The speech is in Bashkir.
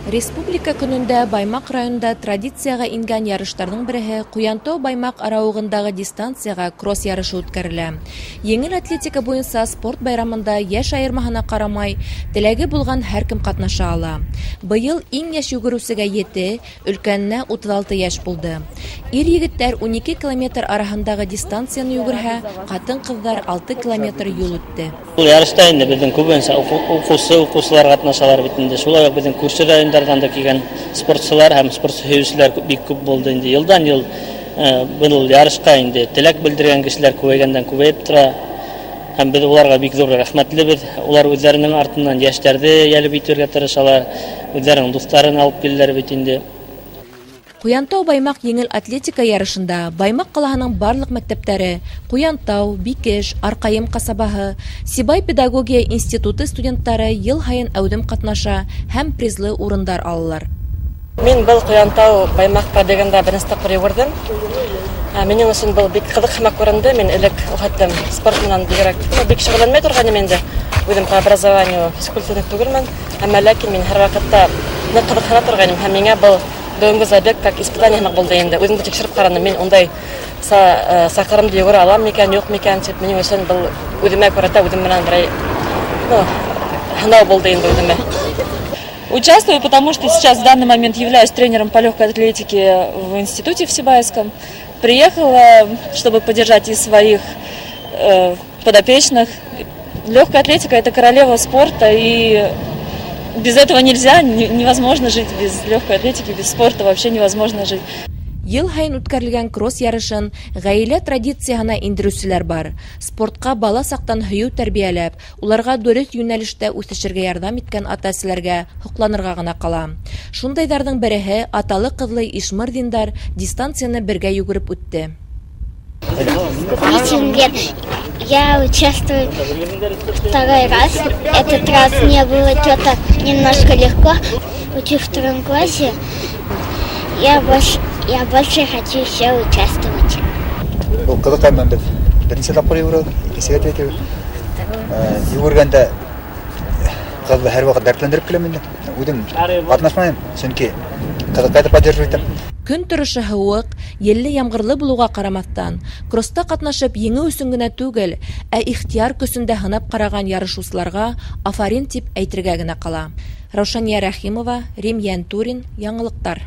Республика көнөндә Баймаҡ районында традицияға ингән ярыштарҙың береһе Ҡуянтау-Баймаҡ арауығындағы дистанцияға кросс ярышы үткәрелә. Еңел атлетика буйынса спорт байрамында йәш айырмаһына ҡарамай, теләге булған һәр кем ҡатнаша ала. Быйыл иң йәш йүгереүсегә 7, өлкәненә 36 йәш булды. Ир-егеттәр 12 километр араһындағы дистанцияны йүгерһә, ҡатын-ҡыҙҙар 6 километр юл үтте. Был ярышта инде беҙҙең күбенсә уҡыусылар ҡатнашалар бит инде. Шулай уҡ беҙҙең күрше райондарҙан да килгән спортсылар һәм спорт һөйөүселәр бик күп булды инде. Йылдан-йыл был ярышҡа инде теләк белдергән кешеләр күбәйгәндән күбәйеп тора. Һәм беҙ уларға бик ҙур рәхмәтлебеҙ. Улар үҙҙәренең артынан йәштәрҙе йәлеп итергә тырышалар, үҙҙәренең дуҫтарын алып киләләр бит инде. Ҡуянтау-Баймаҡ еңел атлетика ярышында Баймаҡ ҡалаһының барлыҡ мәктәптәре, Ҡуянтау, Бикеш, Арҡайым ҡасабаһы, Сибай педагогия институты студенттары йыл һайын әүҙем ҡатнаша һәм призлы урындар алалар. Мин был Ҡуянтау Баймаҡ пробегында беренсе тапҡыр йүгерҙем. Минең өсөн был бик ҡыҙыҡ һымаҡ күренде. Мин элек хәттем спорт менән бигерәк, бик шөғөлләнмәй торған инем инде. Үҙем по образованию физкультурник түгелмен, әммә ләкин мин һәр ваҡытта ныҡ ҡыҙыҡһына торғайным һәм миңә был бөгөнгө забег как испытание һымаҡ булды инде. Үҙемде тикшереп ҡараным, мин ундай саҡырымды йүгерә алам микән, юҡ микән тип, минең өсөн был үҙемә күрә тә үҙем менән берәй, һынау булды инде үҙемә. Участвую, потому что сейчас в данный момент являюсь тренером по легкой атлетике в институте в Сибайском. Приехала, чтобы поддержать и своих подопечных. Легкая атлетика – это королева спорта, и без этого нельзя, невозможно жить без легкой атлетики, без спорта вообще невозможно жить. Йыл һайын үткәрелгән кросс ярышын ғаилә традицияһына индереүселәр бар. Спортҡа бала саҡтан һөйөү тәрбиәләп, уларға дөрөҫ йүнәлештә үҫешергә ярҙам иткән ата-әсәләргә һоҡланырға ғына ҡала. Шундайҙарҙың береһе аталы-ҡыҙлы Ишмырҙиндар дистанцияны бергә йүгереп үтте. Лет. Я участвую второй раз. Этот раз мне было что-то немножко легко. Учу в втором классе. Я больше хочу еще участвовать. Был ҡыҙыҡ, әммә беҙ беренсе тапҡыр йүгерәбеҙ, икенсегә тип йүгергәндә ҡыҙҙы һәр ваҡыт дәртләндереп киләм инде. Үҙем ҡатнашмайым, сөнки ҡыҙыҡайҙы поддерживать итәм. Көн торошо һыуыҡ, елле ямғырлы булыуға ҡарамаҫтан, кросста ҡатнашып еңеү өсөн генә түгел, ә ихтыяр көсөн дә һынап ҡараған ярышыусыларға афарин тип әйтергә генә ҡала. Раушания Рәхимова, Рим Йәнтурин, Яңылыҡтар.